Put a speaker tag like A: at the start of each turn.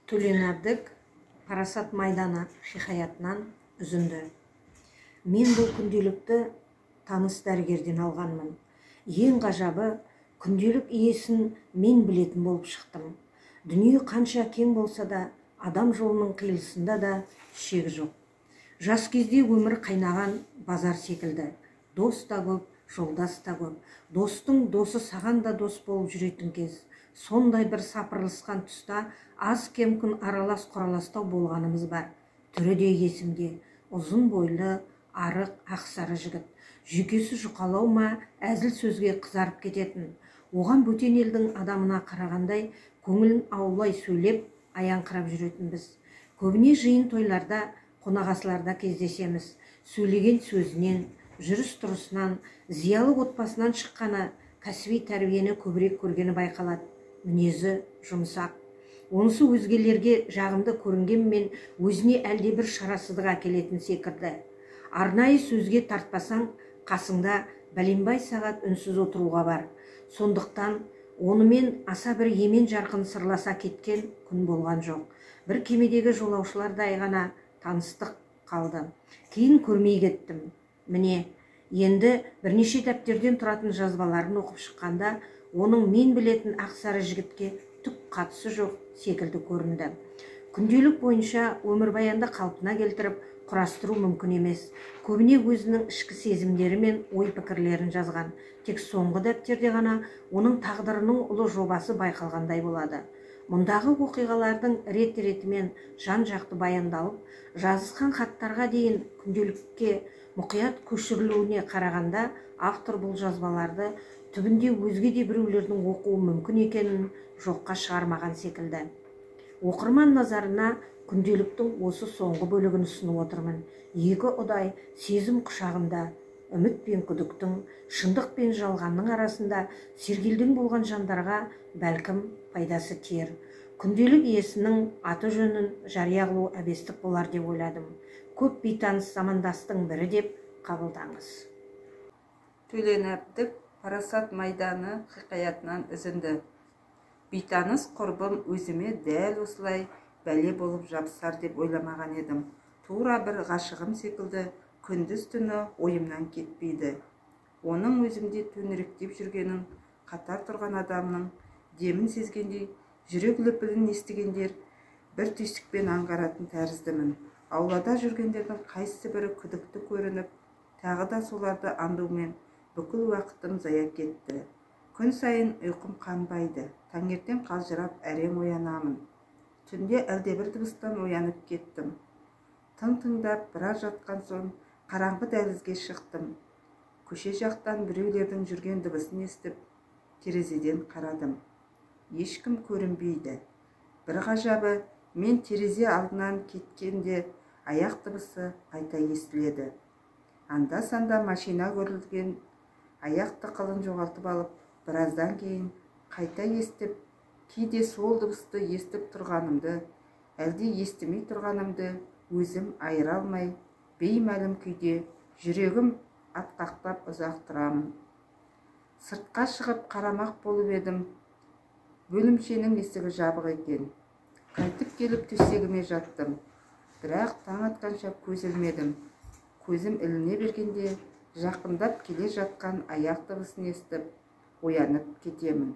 A: Төлен Әбдік «Парасат майданы» хикаятынан үзінді. Мен бұл күнделікті таныс дәрігерден алғанмын. Ең ғажабы, күнделік иесін мен білетін болып шықтым. Дүние қанша кең болса да, адам жолының қиылысында да шегі жоқ. Жас кезде өмір қайнаған базар секілді. Дос та көп, жолдас та көп. Достың досы саған да дос болып жүретін кез. Сондай бір сапырылысқан тұста аз-кем күн аралас-құраластау болғанымыз бар. Түрі де есімде. Ұзын бойлы, арық, ақсары жігіт. Жүйкесі жұқалау ма, әзіл сөзге қызарып кететін. Оған бөтен елдің адамына қарағандай көңілін аулай сөйлеп, аяңқырап жүретінбіз. Көбіне жиын тойларда, қонақасыларда кездесеміз. Сөйлеген сөзінен, жүріс-тұрысынан, зиялы отбасынан шыққаны, кәсіби тәрбиені көбірек көргені байқалады. Мінезі жұмсақ. Онысы өзгелерге жағымды көрінгенмен, өзіне әлдебір шарасыздық әкелетін секілді. Арнайы сөзге тартпасаң, қасыңда бәленбай сағат үнсіз отыруға бар. Сондықтан онымен аса бір емен-жарқын сырласа кеткен күн болған жоқ. Бір кемедегі жолаушылардай ғана таныстық қалды. Кейін көрмей кеттім. Міне, енді бірнеше дәптерден тұратын жазбаларын оқып шыққанда, оның мен білетін ақсары жігітке түк қатысы жоқ секілді көрінді. Күнделік бойынша өмірбаянды қалпына келтіріп, құрастыру мүмкін емес. Көбіне өзінің ішкі сезімдері мен ой-пікірлерін жазған. Тек соңғы дәптерде ғана оның тағдырының ұлы жобасы байқалғандай болады. Мұндағы оқиғалардың рет-ретімен жан-жақты баяндалып, жазысқан хаттарға дейін күнделікке мұқият көшірілуіне қарағанда, автор бұл жазбаларды түбінде өзге де біреулердің оқуы мүмкін екенін жоққа шығармаған секілді. Оқырман назарына күнделіктің осы соңғы бөлігін ұсынып отырмын. Екі ұдай сезім құшағында, үміт пен күдіктің, шындық пен жалғанның арасында сергелдең болған жандарға бәлкім пайдасы тиер. Күнделік иесінің аты жөнін жария қылу әбестік болар деп ойладым. Көп бейтаныс замандастың бірі деп қабылдаңыз.
B: Төлен Әбдік «Парасат майданы» хикаятынан үзінді. Бейтаныс құрбым өзіме дәл осылай бәле болып жабысар деп ойламаған едім. Тура бір ғашығым секілді күндіз түні ойымнан кетпейді. Оның өзімде төңіректеп жүргенін қатар тұрған адамның демін сезгендей, жүрек лүпілін естігендер бір түйсікпен аңғаратын тәріздімін. Аулада жүргендердің қайсы бірі күдікті көрініп, тағы да соларды аңдумен бүкіл уақытым зая кетті. Күн сайын ұйқым қанбайды. Таңертең қалжырап әрең оянамын. Түнде әлдебір дыбыстан оянып кеттім. Тың тыңдап біраз жатқан соң қараңғы дәлізге шықтым. Көше жақтан біреулердің жүрген дыбысын естіп, терезеден қарадым. Ешкім көрінбейді. Бір ғажабы, мен терезе алдынан кеткенде аяқ дыбысы қайта естіледі. Анда-санда машина көрілген аяқ тықылын жоғалтып алып, біраздан кейін қайта естіп, кейде сол дыбысты естіп тұрғанымды, әлде естімей тұрғанымды өзім айыра алмай, беймәлім күйде жүрегім атқақтап ұзақ тұрамын. Сыртқа шығып қарамақ болып едім, бөлімшенің есігі жабық екен. Қайтып келіп төсегіме жаттым. Бірақ таң атқанша көз ілмедім. Көзім іліне бергенде жақындап келе жатқан аяқ дыбысын естіп, оянып кетемін.